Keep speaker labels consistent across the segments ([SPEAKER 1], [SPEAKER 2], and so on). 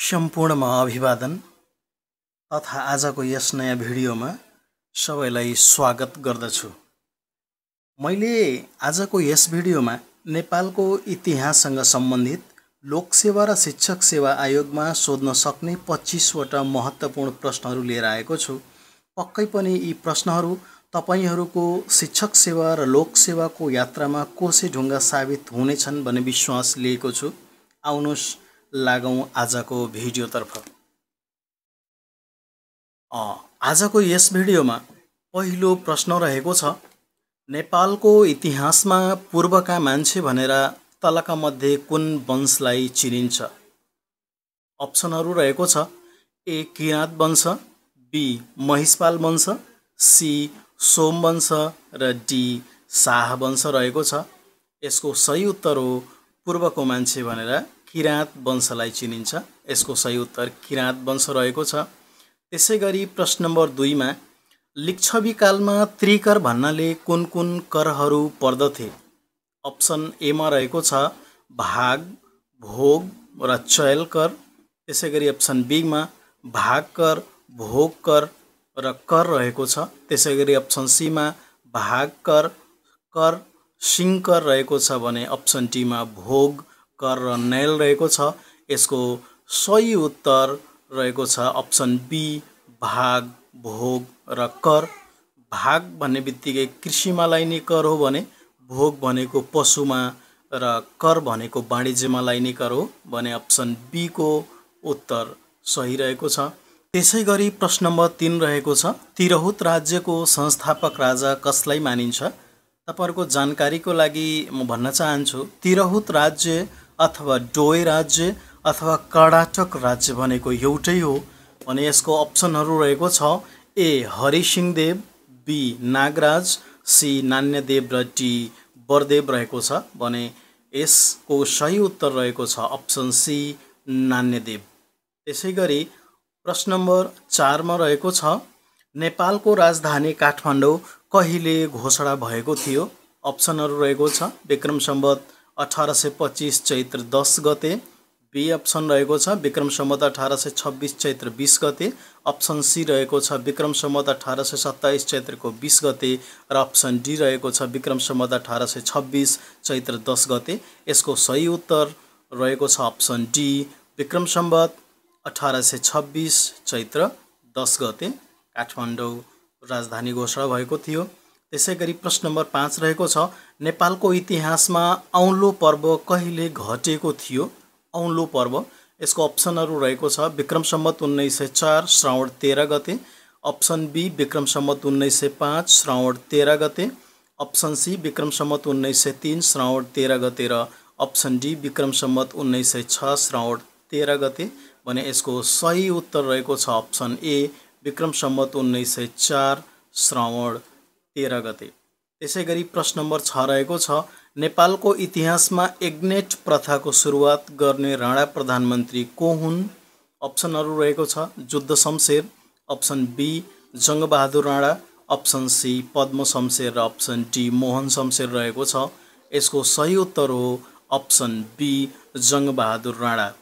[SPEAKER 1] सम्पूर्णमा अभिवादन तथा आजको यस नयाँ भिडियोमा सबैलाई स्वागत गर्दछु। मैले आजको यस भिडियोमा नेपालको इतिहाससँग सम्बन्धित लोकसेवा र शिक्षक सेवा आयोगमा सोध्न सक्ने 25 वटा महत्त्वपूर्ण प्रश्नहरू लिएर आएको छु। पक्कै पनि यी प्रश्नहरू तपाईहरूको शिक्षक सेवा र लोकसेवाको यात्रामा कोसे ढुङ्गा साबित हुनेछन् भन्ने विश्वास लिएको छु। आउनुहोस् लागौं आजको भिडियोतर्फ। आजको यस भिडियोमा पहिलो प्रश्न रहेको छ, नेपालको इतिहासमा पूर्वका मान्छे भनेर तलका मध्ये कुन वंशलाई चिनिन्छ? अप्सनहरू रहेको छ, ए किराँत वंश, बी महिषपाल वंश, सी सोम वंश र डी शाह वंश रहेको छ। यसको सही उत्तर हो पूर्वको मान्छे भनेर किराँत वंशलाई चिनिन्छ। यसको सही उत्तर किराँत वंश रहेको छ। त्यसैगरी प्रश्न नम्बर 2 मा लिच्छवी कालमा त्रिकर भन्नाले कुन कुन करहरू पर्दथे? अप्सन ए मा रहेको छ भाग, भोग र चयल कर। त्यसैगरी अप्सन बी मा भाग कर, भोग कर र कर रहेको छ। त्यसैगरी अप्सन सी मा भाग कर, कर, सिंह कर रहेको छ भने अप्सन डी मा भोग, कर र नैल रहेको छ। यसको सही उत्तर रहेको छ अप्सन बी भाग, भोग र कर। भाग भन्ने बित्तिकै कृषिमा लाइने कर हो भने भोग भनेको पशुमा र कर भनेको वाणिज्यमा लाइने कर हो भने अप्सन बी को उत्तर सही रहेको छ। त्यसैगरी प्रश्न नम्बर 3 रहेको छ, तिरहुत राज्यको संस्थापक राजा कसलाई मानिन्छ? तपाईहरुको जानकारीको लागि म भन्न चाहन्छु, तिरहुत राज्य अथवा डोय राज्य अथवा कर्नाटक राज्य भनेको एउटै हो भने यसको अप्सनहरू रहेको छ, ए हरिसिंहदेव, बी नागराज, सी नान्यदेव र डी बरदेव रहेको छ भने यसको सही उत्तर रहेको छ अप्सन सी नान्यदेव। त्यसैगरी प्रश्न नम्बर 4 मा रहेको छ, नेपालको राजधानी काठमाडौँ कहिले घोषणा भएको थियो? अप्सनहरू रहेको छ विक्रम सम्वत 1825 चैत्र 10 गते, बी अप्सन रहेको छ विक्रम सम्वत 1826 चैत्र 20 गते, अप्सन सी रहेको छ विक्रम सम्वत 1827 चैत्रको 20 गते र अप्सन डी रहेको छ विक्रम सम्वत 1826 चैत्र 10 गते। यसको सही उत्तर रहेको छ अप्सन डी विक्रम सम्वत 1826 चैत्र 10 गते काठमाडौँ राजधानी घोषणा भएको थियो। त्यसैगरी प्रश्न नम्बर 5 रहेको छ, नेपालको इतिहासमा औँलो पर्व कहिले घटेको थियो? औँलो पर्व यसको अप्सनहरू रहेको छ विक्रम सम्वत 1904 श्रावण 13 गते, अप्सन बी विक्रम सम्वत 1905 श्रावण 13 गते, अप्सन सी विक्रम सम्वत 1903 श्रावण 13 गते र अप्सन डी विक्रम सम्वत 1906 श्रावण 13 गते भने यसको सही उत्तर रहेको छ अप्सन ए विक्रम सम्वत 1904 श्रावण 13 गते। त्यसैगरी प्रश्न नम्बर 6 रहेको छ, नेपालको इतिहासमा एग्नेट प्रथाको सुरुवात गर्ने राणा प्रधानमन्त्री को हुन्? अप्सनहरू रहेको छ Juddha Shamsher, option B Jangbahadur Rana, option C Padma Shamsher र अप्सन डी मोहन शमशेर रहेको छ। यसको सही उत्तर हो अप्सन बी जङ्गबहादुर राणा।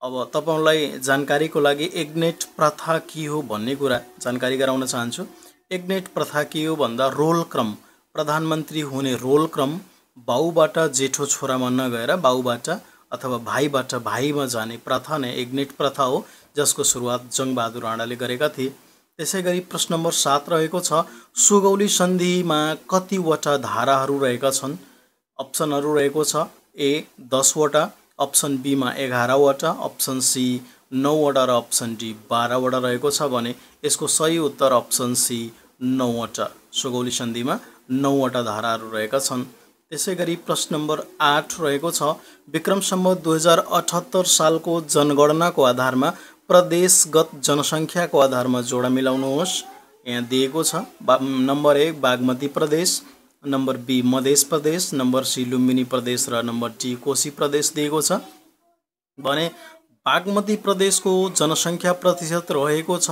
[SPEAKER 1] अब तपाईलाई जानकारीको लागि एग्नेट प्रथा के हो भन्ने कुरा जानकारी गराउन चाहन्छु। एग्नेट प्रथा के हो भन्दा रोल क्रम, प्रधानमन्त्री हुने रोल क्रम बाउबाट जेठो छोरामा नगएर बाउबाट अथवा भाइबाट भाइमा जाने प्रथा नै एग्नेट प्रथा हो, जसको सुरुवात जङ्गबहादुर राणाले गरेका थिए। त्यसैगरी प्रश्न नम्बर 7 रहेको छ, सुगौली सन्धिमा कतिवटा धाराहरू रहेका छन्? अप्सनहरू रहेको छ ए 10 वटा, अप्सन बी मा 11 वटा, अप्सन सी 9 वटा र अप्सन डी 12 वटा रहेको छ भने यसको सही उत्तर अप्सन सी 9 वटा। सुगौली सन्धिमा 9 वटा धाराहरू रहेका छन्। त्यसैगरी प्रश्न नम्बर 8 रहेको छ, विक्रम सम्वत 2078 सालको जनगणनाको आधारमा प्रदेशगत जनसङ्ख्याको आधारमा जोडा मिलाउनुहोस्। यहाँ दिएको छ नम्बर 1 बागमती प्रदेश, नम्बर बी मधेस प्रदेश, नम्बर सी लुम्बिनी प्रदेश र नम्बर डी कोशी प्रदेश दिएको छ भने बागमती प्रदेशको जनसङ्ख्या प्रतिशत रहेको छ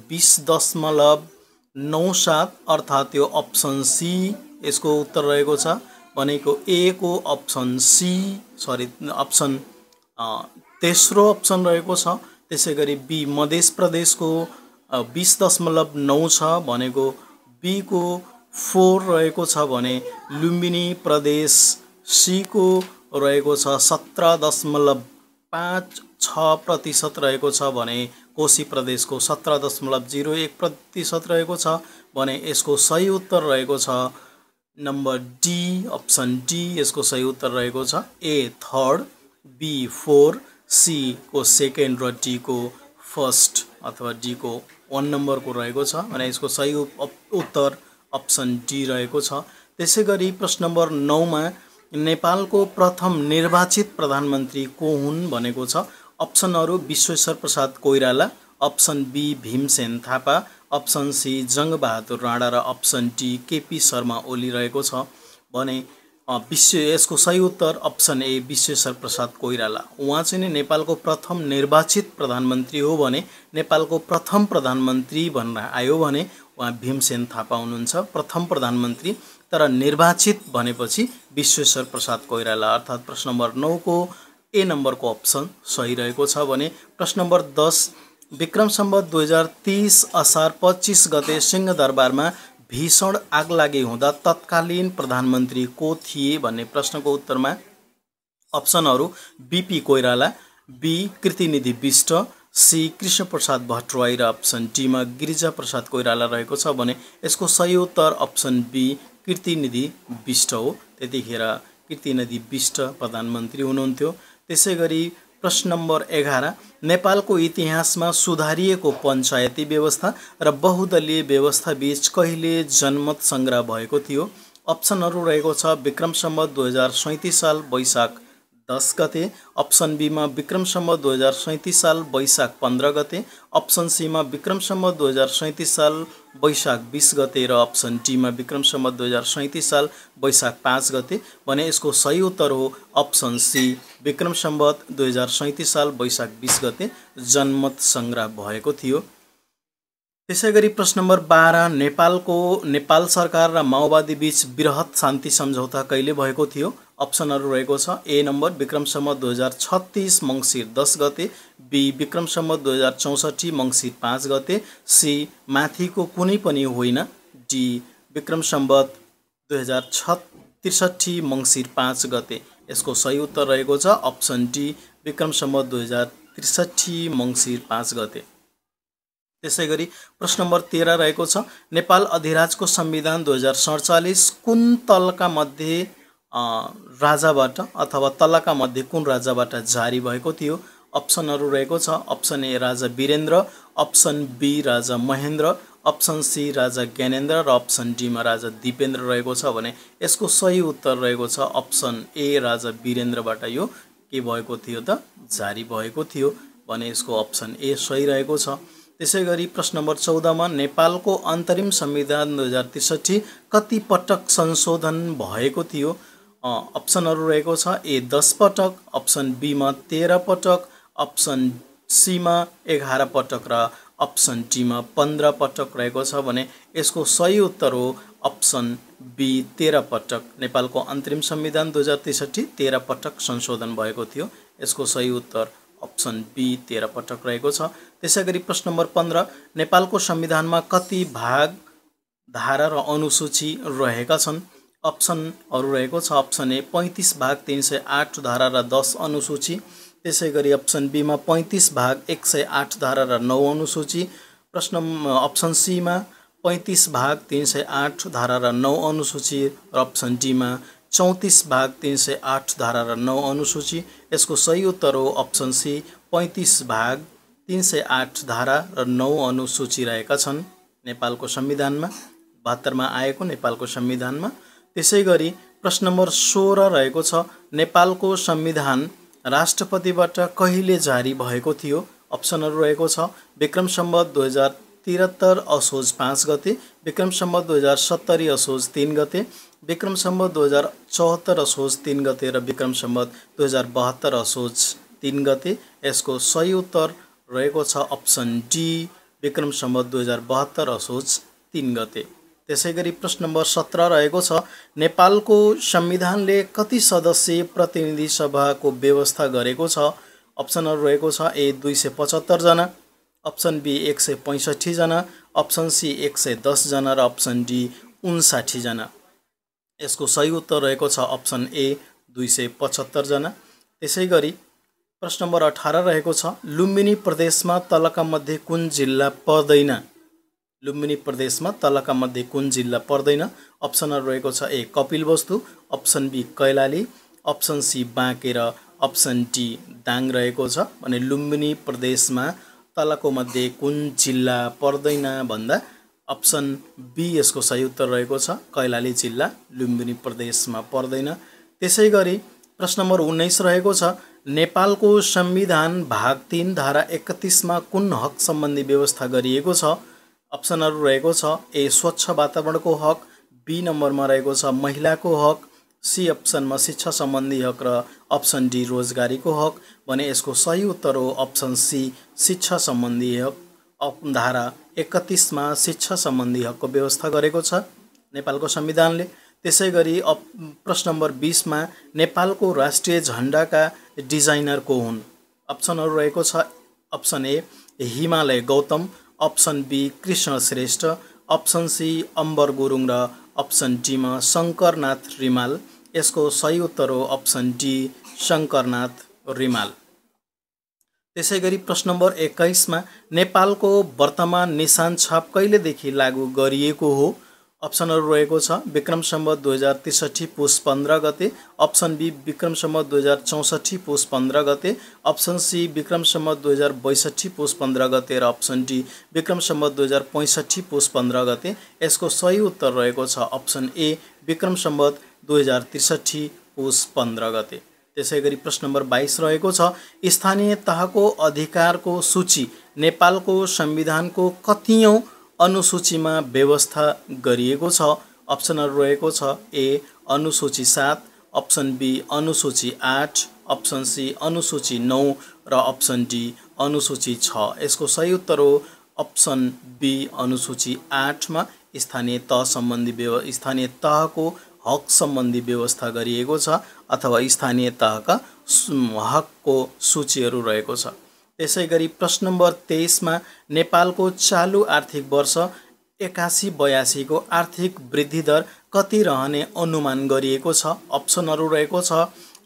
[SPEAKER 1] 20.97 अर्थात् यो अप्सन सी यसको उत्तर रहेको छ भनेको ए को अप्सन सी अप्सन तेस्रो अप्सन रहेको छ त्यसै गरी बी मध्य प्रदेशको 20.9 छ भनेको बी को 4 रहेको छ भने लुम्बिनी प्रदेश सी को रहेको छ 17.56% रहेको छ भने कोशी प्रदेशको 17.01% रहेको छ भने यसको सही उत्तर रहेको छ नम्बर डी, अप्सन डी यसको सही उत्तर रहेको छ। ए थर्ड, बी 4, सी को सेकेन्ड र डी को फर्स्ट अथवा डी को 1 नम्बरको रहेको छ भने यसको सही उत्तर अप्सन डी रहेको छ। त्यसै गरी प्रश्न नम्बर 9 मा नेपालको प्रथम निर्वाचित प्रधानमन्त्री को हुन् भनेको छ। अप्सनहरू Bishweshwar Prasad Koirala, option B Bhimsen Thapa, option C Jangbahadur Rana र अप्सन डी केपी शर्मा ओली रहेको छ भने यसको सही उत्तर अप्सन ए विश्वेश्वर प्रसाद कोइराला। उहाँ चाहिँ नेपालको प्रथम निर्वाचित प्रधानमन्त्री हो भने नेपालको प्रथम प्रधानमन्त्री भनेर आयो भने उहाँ भीमसेन थापा हुनुहुन्छ प्रथम प्रधानमन्त्री, तर निर्वाचित भनेपछि विश्वेश्वर प्रसाद कोइराला, अर्थात् प्रश्न नम्बर 9 को ए नम्बरको अप्सन सही रहेको छ भने प्रश्न नम्बर 10 विक्रम सम्वत 2030 असार 25 गते सिंहदरबारमा भीषण आगलागी हुँदा तत्कालीन प्रधानमन्त्री को थिए भन्ने प्रश्नको उत्तरमा अप्सनहरू बीपी कोइराला, बी कृतिनिधि बिष्ट, सी कृष्णप्रसाद भट्टराई र अप्सन डीमा गिरिजा प्रसाद कोइराला रहेको छ भने यसको सही उत्तर अप्सन बी कृतिनिधि बिष्ट हो। त्यतिखेर कृतिनिधि बिष्ट प्रधानमन्त्री हुनुहुन्थ्यो। त्यसै गरी प्रश्न नम्बर 11 नेपालको इतिहासमा सुधारिएको पञ्चायती व्यवस्था र बहुदलीय व्यवस्था बीच कहिले जनमत संग्रह भएको थियो? अप्सनहरू रहेको छ विक्रम सम्वत 2037 साल वैशाख 10 गते, अप्सन बीमा विक्रम सम्वत 2037 साल वैशाख 15 गते, अप्सन सीमा विक्रम सम्वत 2037 साल वैशाख 20 गते र अप्सन डीमा विक्रम सम्वत 2037 साल वैशाख 5 गते भने यसको सही उत्तर हो अप्सन सी विक्रम सम्वत 2037 साल वैशाख 20 गते जनमत संग्रह भएको थियो। त्यसै गरी प्रश्न नम्बर 12 नेपाल सरकार र माओवादी बीच बृहत शान्ति सम्झौता कहिले भएको थियो? अप्सनहरू रहेको छ ए नम्बर विक्रम सम्वत 2036 मङ्सिर 10 गते, बी विक्रम सम्वत 2064 मङ्सिर 5 गते, सी माथिको कुनै पनि होइन, डी विक्रम सम्वत 2063 मङ्सिर 5 गते। यसको सही उत्तर रहेको छ अप्सन डी विक्रम सम्वत 2063 मङ्सिर 5 गते। त्यसै गरी प्रश्न नम्बर 13 रहेको छ नेपाल अधिराजको संविधान 2047 कुन तलका मध्ये राजाबाट अथवा तलका मध्ये कुन राजाबाट जारी भएको थियो? अप्सनहरू रहेको छ अप्सन ए राजा वीरेन्द्र, अप्सन बी राजा महेन्द्र, अप्सन सी राजा ज्ञानेन्द्र र अप्सन डीमा राजा दिपेन्द्र रहेको छ भने यसको सही उत्तर रहेको छ अप्सन ए राजा वीरेन्द्रबाट यो के भएको थियो त जारी भएको थियो भने यसको अप्सन ए सही रहेको छ। त्यसै गरी प्रश्न नम्बर 14 मा नेपालको अन्तरिम संविधान 2063 कति पटक संशोधन भएको थियो? अप्सनहरू रहेको छ ए 10 पटक, अप्सन बी मा 13 पटक, अप्सन सी मा 11 पटक र अप्सन डी मा 15 पटक रहेको छ भने यसको सही उत्तर हो अप्सन बी 13 पटक। नेपालको अन्तरिम संविधान 2063 13 पटक संशोधन भएको थियो। यसको सही उत्तर अप्सन बी 13 पटक रहेको छ। त्यसै गरी प्रश्न नम्बर 15 नेपालको संविधानमा कति भाग, धारा र अनुसूची रहेका छन्? अप्सनहरू रहेको छ अप्सन ए 35 भाग 308 धारा र 10 अनुसूची, त्यसै गरी अप्सन बी मा 35 भाग 108 धारा र 9 अनुसूची, अप्सन सी मा 35 भाग 308 धारा र 9 अनुसूची र अप्सन डी मा 34 भाग 308 धारा र 9 अनुसूची। यसको सही उत्तर हो अप्सन सी 35 भाग 308 धारा र 9 अनुसूची रहेका छन् नेपालको संविधानमा 72 मा आएको नेपालको संविधानमा। त्यसै गरी प्रश्न नम्बर 16 रहेको छ नेपालको संविधान राष्ट्रपतिबाट कहिले जारी भएको थियो? अप्सनहरू रहेको छ विक्रम सम्वत 2073 असोज 5 गते, विक्रम सम्वत 2070 असोज 3 गते, विक्रम सम्वत 2074 असोज 3 गते र विक्रम सम्वत 2072 असोज 3 गते। यसको सही उत्तर रहेको छ अप्सन डी विक्रम सम्वत 2072 असोज 3 गते। त्यसै गरी प्रश्न नम्बर 17 रहेको छ नेपालको संविधानले कति सदस्यीय प्रतिनिधि सभाको व्यवस्था गरेको छ? अप्सनहरु रहेको छ ए 275 जना, अप्सन बी 165 जना, अप्सन सी 110 जना र अप्सन डी 59 जना। यसको सही उत्तर रहेको छ अप्सन ए 275 जना। त्यसैगरी प्रश्न नम्बर 18 रहेको छ लुम्बिनी प्रदेशमा तलका मध्ये कुन जिल्ला पर्दैन? लुम्बिनी प्रदेशमा तलका मध्ये कुन जिल्ला पर्दैन? अप्सनहरु रहेको छ A Kapilvastu, option B Kailali, option C Banke र अप्सन डी दाङ रहेको छ। भने लुम्बिनी प्रदेशमा तलको मध्ये कुन जिल्ला पर्दैन भन्दा अप्सन बी यसको सही उत्तर रहेको छ, कैलाली जिल्ला लुम्बिनी प्रदेशमा पर्दैन। त्यसैगरी प्रश्न नम्बर 19 रहेको छ नेपालको संविधान भाग 3 धारा 31 मा कुन हक सम्बन्धी व्यवस्था गरिएको छ? अप्सनहरु रहेको छ ए स्वच्छ वातावरणको हक, बी नम्बरमा रहेको छ महिलाको हक, सी अप्सनमा शिक्षा सम्बन्धी हक र अप्सन डी रोजगारीको हक। भने यसको सही उत्तर हो अप्सन सी शिक्षा सम्बन्धी हक। धारा 31 मा शिक्षा सम्बन्धी हकको व्यवस्था गरेको छ नेपालको संविधानले। त्यसैगरी प्रश्न नम्बर 20 मा नेपालको राष्ट्रिय झण्डाका डिजाइनर को हुन्? अप्सनहरु रहेको छ option A Himalaya Gautam, option B Krishna Shrestha, option C Ambar Gurung र अप्सन डी मा शंकरनाथ रिमाल। यसको सही उत्तर हो अप्सन डी शंकरनाथ रिमाल। त्यसैगरी प्रश्न नम्बर 21 मा नेपालको वर्तमान निशान छाप कहिलेदेखि लागू गरिएको हो? अप्सनहरु रहेको छ विक्रम सम्वत 2063 पुस 15 गते, अप्सन बी विक्रम सम्वत 2064 पुस 15 गते, अप्सन सी विक्रम सम्वत 2062 पुस 15 गते र अप्सन डी विक्रम सम्वत 2065 पुस 15 गते। यसको सही उत्तर रहेको छ अप्सन ए विक्रम सम्वत 2063 पुस 15 गते। त्यसैगरी प्रश्न नम्बर 22 रहेको छ स्थानीय तहको अधिकारको सूची नेपालको संविधानको कतिऔं अनुसूचीमा व्यवस्था गरिएको छ? अप्सनहरु रहेको छ ए अनुसूची 7, अप्सन बी अनुसूची 8, अप्सन सी अनुसूची 9 र अप्सन डी अनुसूची 6। यसको सही उत्तर हो अप्सन बी अनुसूची 8 मा स्थानीय तहको हक सम्बन्धी व्यवस्था गरिएको छ अथवा स्थानीय तहका हकको सूचीहरू रहेको छ। त्यसैगरी प्रश्न नम्बर 23 मा नेपालको चालु आर्थिक वर्ष 81-82 को आर्थिक वृद्धि दर कति रहने अनुमान गरिएको छ? अप्सनहरु रहेको छ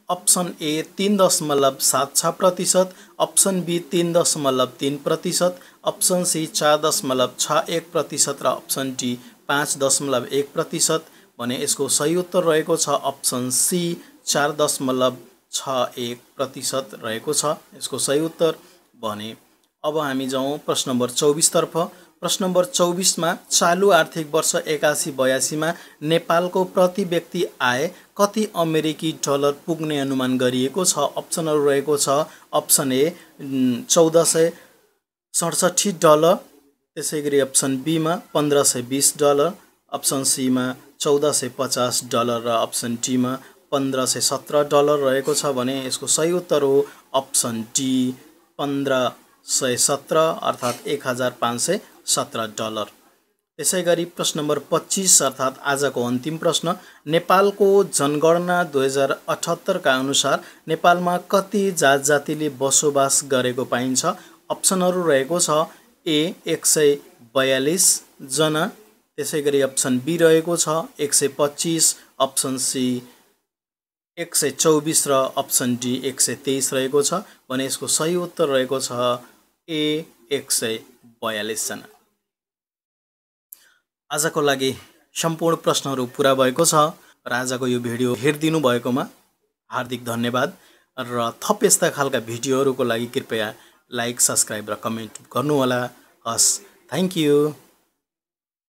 [SPEAKER 1] option A 3.76%, option B 3.3%, option C 4.61% र अप्सन डी 5.1%। भने यसको सही उत्तर रहेको छ अप्सन सी 4.61% रहेको छ यसको सही उत्तर। भने अब हामी जाउँ प्रश्न नम्बर 24 तर्फ। प्रश्न नम्बर 24 मा चालु आर्थिक वर्ष 81-82 मा नेपालको प्रति व्यक्ति आय कति अमेरिकी डलर पुग्ने अनुमान गरिएको छ? अप्सनहरु रहेको छ अप्सन ए 1467 डलर, त्यसैगरी अप्सन बी मा 1520 डलर, अप्सन सी मा 1450 डलर र अप्सन डी मा 1517 डलर रहेको छ। भने यसको सही उत्तर हो अप्सन डी 1517 अर्थात् 1517 डलर। त्यसैगरी प्रश्न नम्बर 25 अर्थात् आजको अन्तिम प्रश्न नेपालको जनगणना 2078 का अनुसार नेपालमा कति जात जातिले बसोबास गरेको पाइन्छ? अप्सनहरु रहेको छ ए 142 जना, त्यसैगरी अप्सन बी रहेको छ 125, अप्सन सी 124 र अप्सन डी 123 रहेको छ। भने यसको सही उत्तर रहेको छ ए 142 जना। आजको लागि सम्पूर्ण प्रश्नहरू पूरा भएको छ र आजको यो भिडियो हेरिदिनु भएकोमा हार्दिक धन्यवाद र थप यस्ता खालका भिडियोहरूको लागि कृपया लाइक, सब्स्क्राइब र कमेन्ट गर्नुहोला। हस्, थ्यांक यू।